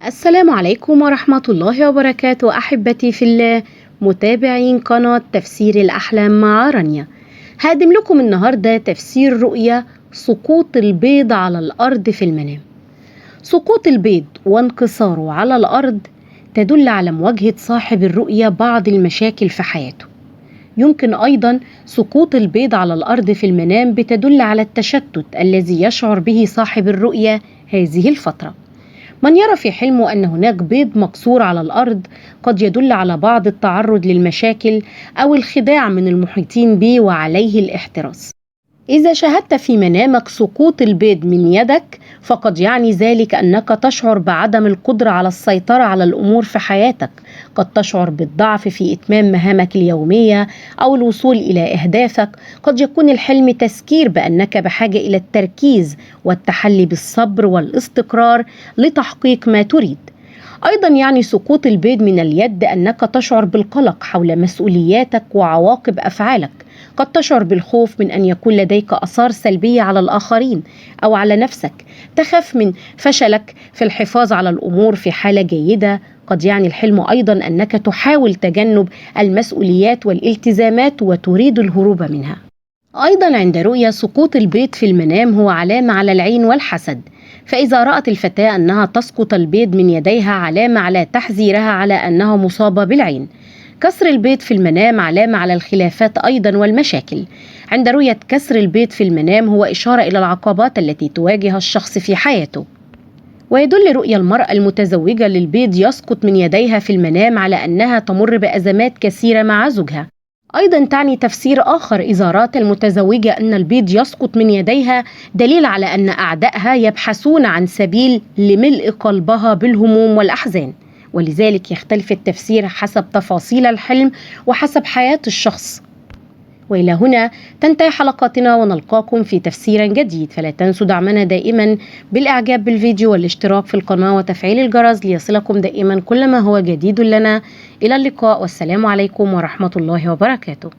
السلام عليكم ورحمة الله وبركاته. أحبتي في الله، متابعين قناة تفسير الأحلام مع رانيا، هقدم لكم النهاردة تفسير رؤية سقوط البيض على الأرض في المنام. سقوط البيض وانكساره على الأرض تدل على مواجهة صاحب الرؤية بعض المشاكل في حياته. يمكن أيضا سقوط البيض على الأرض في المنام بتدل على التشتت الذي يشعر به صاحب الرؤية هذه الفترة. من يرى في حلمه أن هناك بيض مكسور على الأرض قد يدل على بعض التعرض للمشاكل أو الخداع من المحيطين به، وعليه الاحتراس. إذا شاهدت في منامك سقوط البيض من يدك فقد يعني ذلك أنك تشعر بعدم القدرة على السيطرة على الأمور في حياتك. قد تشعر بالضعف في إتمام مهامك اليومية أو الوصول إلى أهدافك. قد يكون الحلم تذكير بأنك بحاجة إلى التركيز والتحلي بالصبر والاستقرار لتحقيق ما تريد. أيضا يعني سقوط البيض من اليد أنك تشعر بالقلق حول مسؤولياتك وعواقب أفعالك. قد تشعر بالخوف من أن يكون لديك آثار سلبية على الآخرين أو على نفسك. تخاف من فشلك في الحفاظ على الأمور في حالة جيدة. قد يعني الحلم أيضا أنك تحاول تجنب المسؤوليات والالتزامات وتريد الهروب منها. أيضا عند رؤية سقوط البيض في المنام هو علامة على العين والحسد، فإذا رأت الفتاة أنها تسقط البيض من يديها علامة على تحذيرها على أنها مصابة بالعين. كسر البيض في المنام علامة على الخلافات أيضا والمشاكل. عند رؤية كسر البيض في المنام هو إشارة إلى العقبات التي تواجه الشخص في حياته. ويدل رؤيا المرأة المتزوجة للبيض يسقط من يديها في المنام على أنها تمر بأزمات كثيرة مع زوجها. أيضا تعني تفسير آخر إذا رأت المتزوجة أن البيض يسقط من يديها دليل على أن أعدائها يبحثون عن سبيل لملء قلبها بالهموم والأحزان، ولذلك يختلف التفسير حسب تفاصيل الحلم وحسب حياة الشخص. وإلى هنا تنتهي حلقاتنا ونلقاكم في تفسير جديد، فلا تنسوا دعمنا دائما بالإعجاب بالفيديو والاشتراك في القناة وتفعيل الجرس ليصلكم دائما كل ما هو جديد لنا. إلى اللقاء، والسلام عليكم ورحمة الله وبركاته.